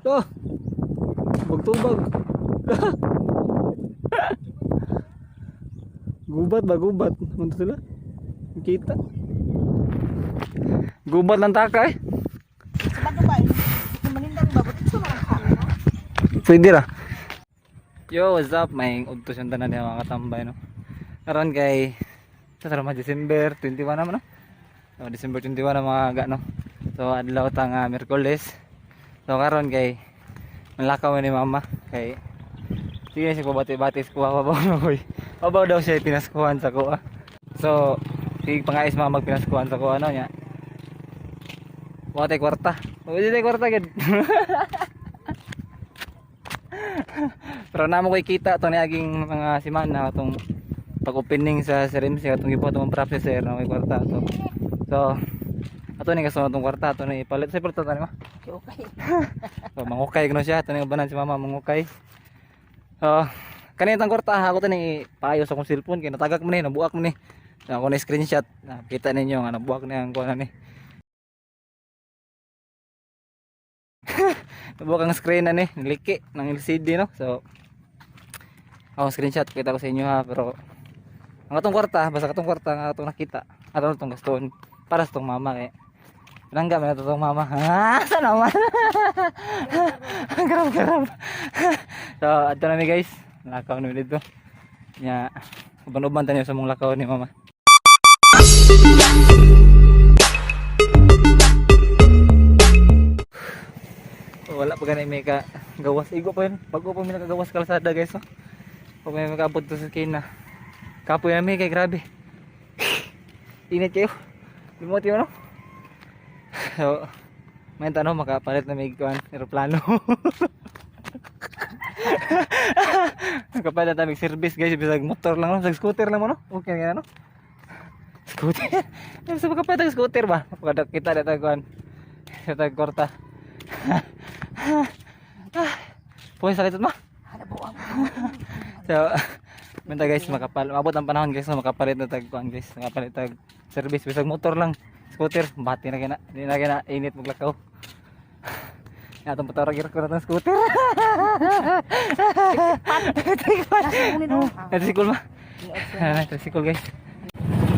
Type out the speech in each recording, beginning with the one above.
Oh. Magtubag. Gubat ba gubat? Ano sila? Kita. Gubat lang taka eh. Sa bago ba? Kung manindang ba, butit sa mga kami, no? Pwede ra. Yo, what's up? May udto siyang tanan niya mga katambay, no? Karon kay sa tara December 21 naman, no? So, December 21 na mga aga, no? So, adlaw ta nga Miyerkules. So, karon kay manlakaw ni mama kay sige siya pabati-bati sa kuha pabaw na koy. Pabaw daw siya pinaskuhan sa kuha. So, sige pangais mga magpinaskuhan sa kuha no niya. Wa tay kwarta. Wa tay kwarta gid. Pero namo ko'y kita itong niaging mga simana itong pag-opening sa Serimsi atong gibuhat itong process sir na may kwarta ato. So ato ni kasunod itong kwarta ato ni ipalit sa ipalit tani ma. Okay, okay. So mangukay kuno siya ato ni ubanan si mama mangukay. So kanina itong kwarta ako to ni paayos akong cellphone kay natagak mo ni nabuak mo ni. So, ako na screenshot nakita ninyo nga nabuak na ang kuha ni. Nabuak ang screen na ni, niliki ng LCD no. So ako screenshot kita ko sa inyo ha, pero ang atong kwarta basta katong kwarta nga atong nakita ato itong gaston para sa tong mama kay pinangga man ato tong mama ha sa naman. Garab garab. So adto na mi guys, lakaw na mi dito nya, uban-uban tayo sa mong lakaw ni mama. Wala pa gani may ka gawas igo pa yun, bago pa mi nakagawas kalsada guys, no? Pa may makaabot to sa kina. Kapoy na mi kay grabe. Init kayo. Limot yun no. So may tanong makapalit na may kuan eroplano. Makapalit na may service guys, bisag motor lang no, bisag scooter lang mo no. Okay nga no. Scooter. Bisa makapalit ang scooter ba? Kada kita na tayo kuan. Sa tayo kwarta. Puy, sakit ma. Hanabuang. So, minta guys, makapal maabot ang panahon guys, no, makapalit na tag kuan guys, makapalit tag service bisag motor lang, scooter, bati na kina, di na kina init maglakaw. Ya, atong patawag ko na tong scooter. Nasa no? Ay, tricycle ma. Ah, tricycle guys.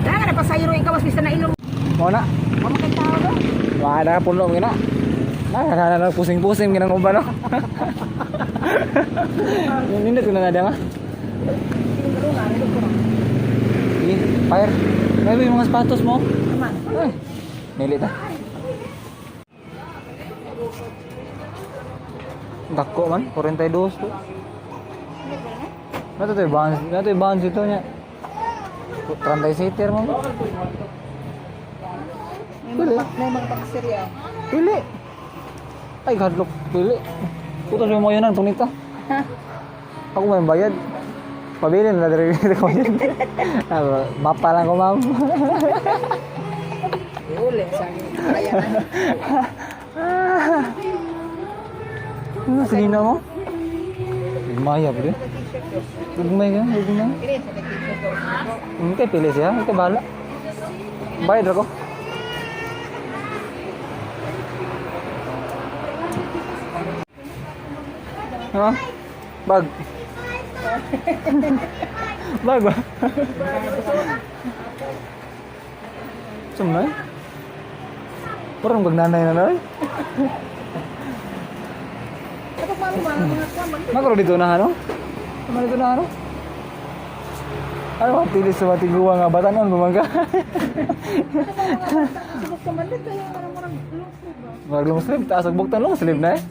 Dahil na pasayro ikaw mas bisa na ilong. Mo na. Mama kay tao no? Wala ka puno gina. Na, na, na, pusing-pusing ginang uban no. Nindot ko na na nga. Sige, fire. May yung mga sapatos mo. Naman. Ay, nilit ah. Dako man, 42 to. Nato to balance, nato balance ito niya. 37 mo. May mga bakterya. Pili. Ay, hadlok, pili. Puto sa mga yunan, punita. Ako may bayad. Pabili na diri ko yun. Ah, mapa lang ko, ma'am. Uli, sa akin. Kaya na. Ano, sige na mo? Gugmaya pa rin. Gugmay ka, gugmay. Pili sa t-shirt ko. Hindi, pili siya. Hindi, bahala. Bayad ako. Ha? Bag. Bag ba? Sumnay? Parang magnanay na nay. Kapag mami mga mga kwaman. Nakaro dito na ano? Tama dito na ano? Ano ba tilis sa matiguang nga batanon bumangga? Subok ka man dito yung parang parang long sleeve ba? Mag long sleeve, taas ang buktan long sleeve na eh.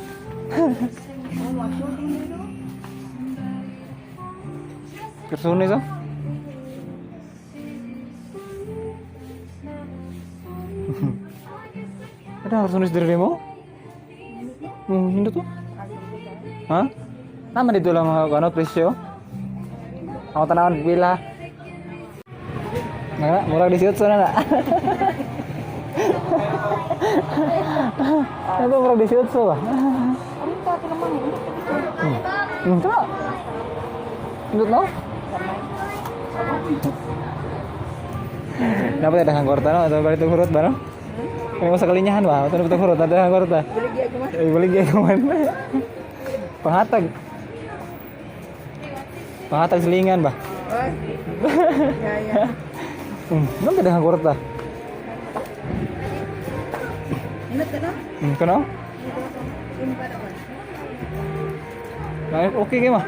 Oh, masyo din no? Kersunis oh. Ada kersunis dari mo? Hindi to. Ha? Tama dito lang mga ano, presyo. Ako tanawan pila. Nga, murag 18 na na. Ano murag 18 ba? Ang tato naman eh. Tama. Indot no? Dapat ada kang kwarta no, atau balik hurut ba no? May mo sa kalinyahan ba? Ito na itong hurot. Ito na hurot. Baligya ko man. Ay, baligya ko man. Panghatag. Panghatag sa lingan ba? Oy. Yaya. Nang ganda ang kwarta. Ingat ka na. Kano? Imba naman. Ay, okay kayo ma.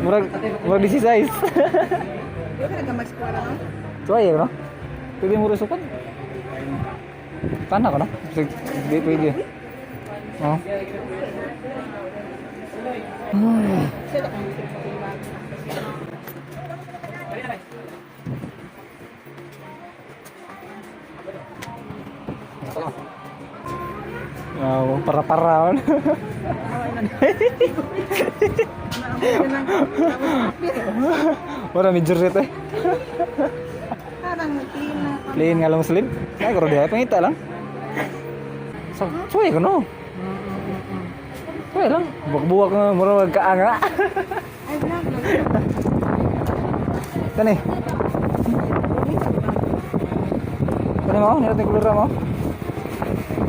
Murag, murag this size. Di ba ka nag-square no? So ay, no? Pwede mo rin sukod. Tana ko, no? Sige, di pwede. Oh. Sila kung gusto ko ba. Wow, para-para. Wala medyo rito eh. Parang clean na. Plain nga lang slim. Ay, karo diha pangita lang. So, suway ko no. Suway lang. Buwak-buwak nga mura magkaanga. Ay, wala. Kani. Kani mo, nilot ni kulura mo.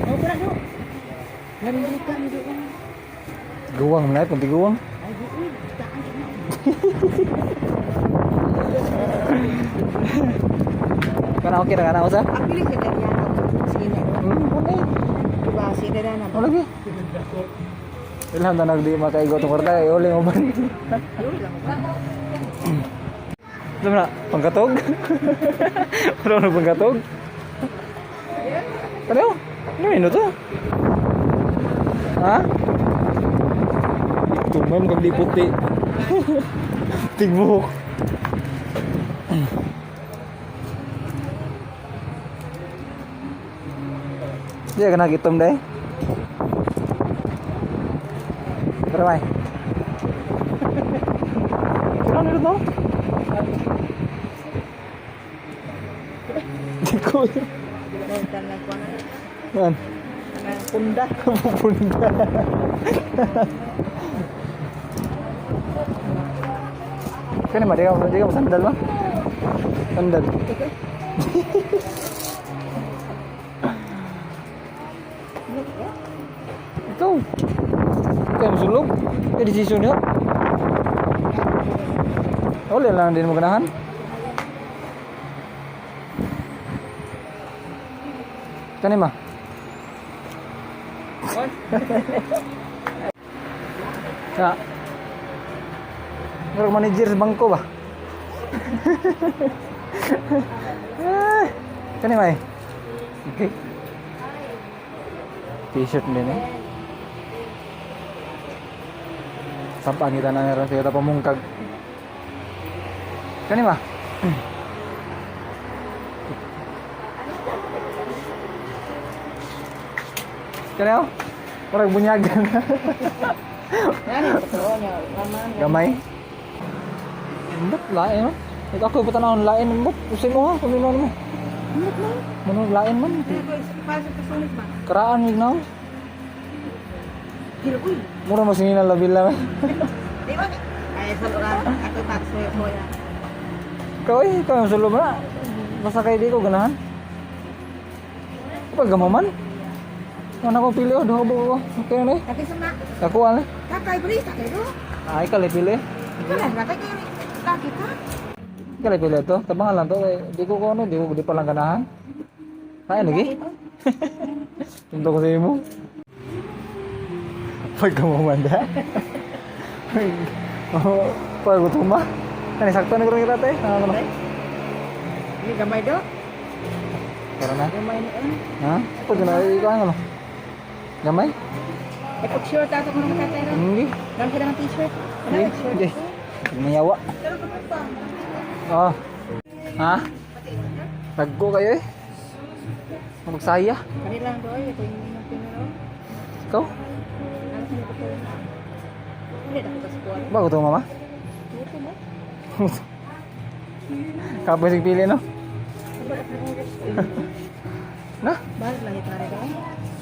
Oh, pura do. Nandito ni do. Guwang man ay, punti guwang. Ay, uy, taan na. Kana okay ra kana usa? Apili ka dariya. Sige na. Kani. Diba, sige na na. Wala gi. Ilham na nagdi makaigo tong kwarta kay uli mo ba? Yun lang ba? Alam na, pangkatog? Wala na pangkatog? Ano? Ano yun to? Ha? Ito, may mga di puti. Tigbuhok. Di ka nagitom day? Tara, may. Ano nito to? Di ko. Nandito na ko na. Yan. Punda. Pupunta. Kani ma, di ka sandal ba? Sandal. Ikaw. Ikaw masulog. Ikaw decision niyo. Wala lang din mo ganahan. Kani ma. Sa Murag manager sa bangko ba? Eh, kani may. Okay. T-shirt din eh. Sampang kita na meron sa pamungkag. Kani ma? Kani oh? Murag bunyagan. Yan, totoo niya. Tama. Gamay. Ambot lain no. Ikaw ako patanawon lain ambot. Usay mo ha, kuminon mo. Ambot man. Mano lain man. Para sa kasunod ba? Karaan mig now. Kilo, uy. Mura mas ngina labil lang. Di ba? Ay, sa lugar. Ako tax mo ya. Ikaw eh, ikaw yung sulod na. Basta kay di ko ganahan. Pag gamaman. Ano ko pili oh, duha ko. Okay na eh. Kakay sama. Ako ano? Kakay, please. Kakay do. Ay kali pili. Ikaw lang, kakay kayo. Lagi ka. Kali pili to. Tabangan lang to kay di ko ko ano, di ko di pa lang ganahan. Ay lagi. Tunto ko sa imo. Pag gamaman da. Oh, pag gutom ba? Kani sakto na karon kita eh. Ano na? Ini gamay do. Tara na. Gamay ni eh. Ha? Pag na ikaw ano? Gamay? Eh, pag short ato ko nang kakay ro. Hindi. Dami ka ng t-shirt. Wala Hindi. ka shirt. Hindi. Mayawa. Pero kapag pa. Oh. Ha? Tagko kayo eh. Magsaya. Kanilang do ay ito yung yung pinero. Ikaw? Ano sa ko to? Hindi na ko sa Bago to mama? Ito mo. Kapoy sig pili no? Na? Bahal lang ito rin.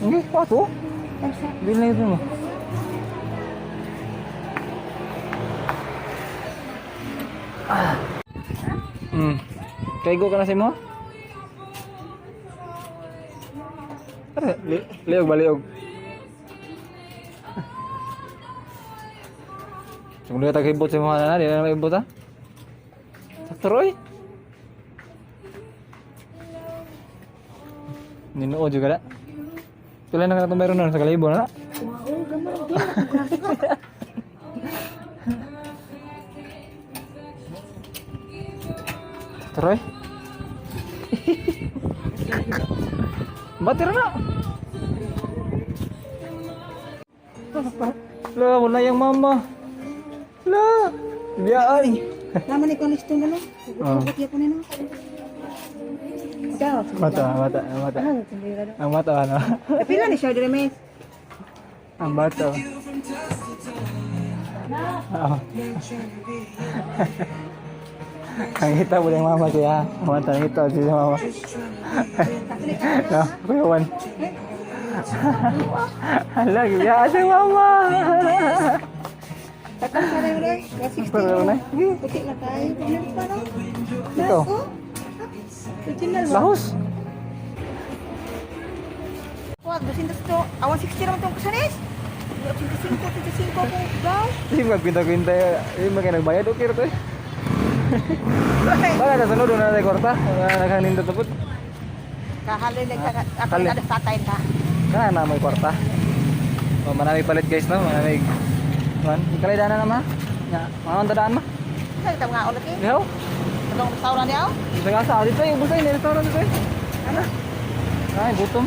Hindi, pato. Bili na ito mo. Ah. Kaigo ka na sa imo? Liog ba liog? Kung di ka taghibot sa mga na, di na maibot ha? Sakto roy. Ninuod juga na. Tuloy na ka na itong nun sa kalibo na. Wow, gamay din. Sakto roy. Batir na. La, wala yung mama. La, biyaan. Naman ikaw na itong ano. Oh. Hugot ko nino. Ikaw. Mata, mata, mata. Ah, tindira daw. Ang mata ano? Pila ni siya dire mes. Ang bata. Oo. Ang hita mo yung mama siya. Ang mata, ang hita siya mama. No, Kuya Juan. Hala, gaya siya mama. Takang sa rin rin. 60. Pero na. Puti na tayo. Ano pa no? Ikaw. Original ba? Lahos. Wag, 200 to. Awan 60 naman itong kusanis. 85, 85 kung daw. Hindi magkwinta-kwinta. Hindi magkaya nagbayad. Okay ra to eh. Baka sa sunod na natin kwarta. Wala na kang nindot na po. Kahalin na ako Halin. na sa tatay ta. Kana na may kwarta. Oh, marami palit guys no, marami. Man, ikalay dana na ma. Nga, mga tadaan ma. Sa kita mga ulit eh. Dihaw. Anong saura niya? Sa gasa dito yung busay ni restaurant dito. Eh. Ano? Ay, gutom.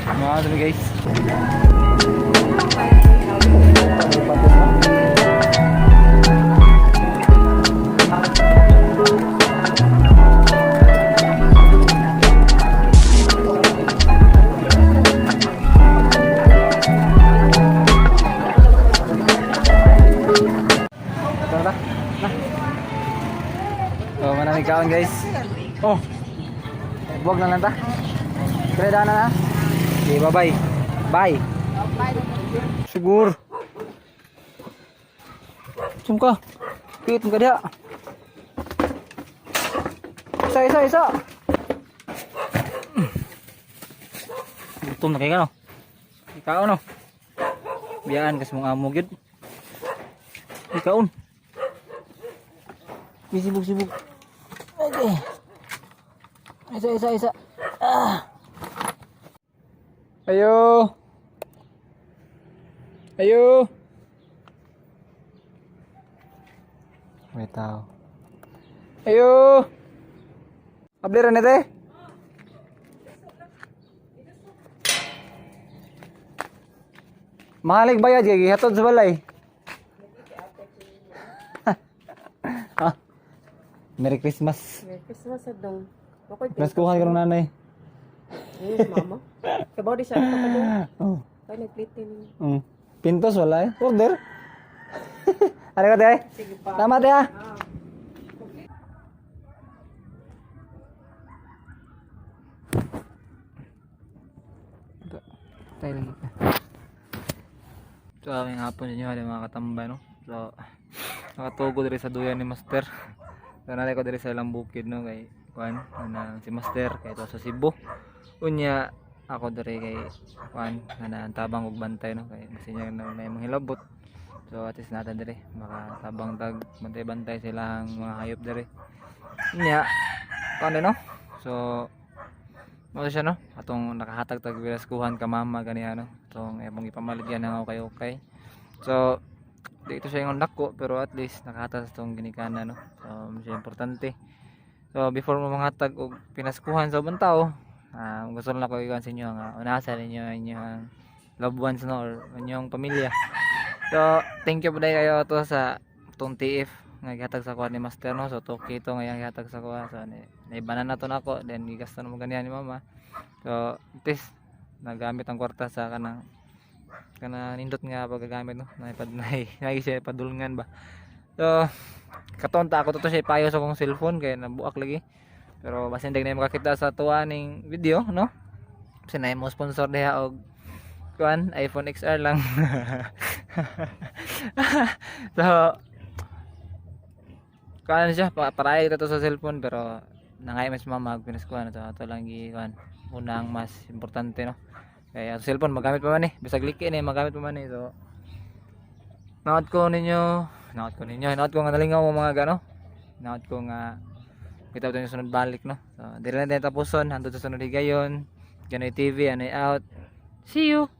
Mga dami guys. Ito na. Na. Oh, marami kaon guys. Oh. Buwag na lang ta. Kaya na na. Okay, bye-bye. Bye. Sigur. Sum ka. Pit mo ka diha. Isa, isa, isa. Gutom na kayo no. Ikaw no. Biyaan kasi mong amo gyud. Ikaon. Sibog, sibog. Okay. Isa, isa, isa. Ah. Ayo. Ayo. May tao. Ayo. Abli rin ito. Mahalig bayad kay gihatod sa balay. Ha? Merry Christmas. Merry Christmas adong. Wakoy Naskuhan ka ng nanay. Ayun, mama. Kabaw di siya ito kadong. Oh. Kaya nagplitin. Pintos wala eh. Order. Ano ka te? Sige pa. Tama te ah. Tayo lang ito. So, aming hapon ninyo, ada mga katambay, no? So, nakatugo diri sa duyan ni Master. So, nanay ko diri sa ilang bukid, no? Kay, kuan, na si Master, kay ito sa Cebu. Unya, ako diri kay, kuan, na tabang og bantay, no? Kay, basta niya na may mga hilabot. So, at least natin diri, makatabang tag, bantay-bantay silang mga hayop diri. Unya, kuan din, no? So, mo siya no atong nakahatag tag kuhan ka mama ganiya no atong imong ipamaligyan nga okay okay. So dito siya yung dako pero at least nakahatag sa atong ginikanan no. So mo siya importante. So before mo manghatag og pinaskuhan sa ubang tao, gusto lang ako iwan sa inyo nga unasa ninyo ang inyong loved ones no or inyong pamilya. So thank you po kayo to sa atong TF nga gihatag sa kuha ni Master no. So 2K to nga gihatag sa kuha. So naibanan na to nako then gigasto na mo ganihan ni mama. So at least nagamit ang kwarta sa kanang kana nindot nga pagagamit no naipad nay nagi siya padulngan ba. So katon ta ako to siya ipayo sa akong cellphone kay nabuak lagi. Pero basin hindi na makakita sa tuwa ning video no. Kasi na mo sponsor diha og kuan iPhone XR lang. So kuan siya parayag na to sa cellphone pero nangay mas mama og pinaskuhan to ato lang gi kuan. Unang mas importante, no? Kaya ato cellphone magamit pa man eh. Bisag liki ni magamit pa man eh. So naot ko ninyo, naot ko nga nalingaw mo, mga gano. Naot ko nga kita yung sunod balik, no? So dili na tayo tapuson hantod sa sunod higayon. Ganoy TV, anoy out. See you.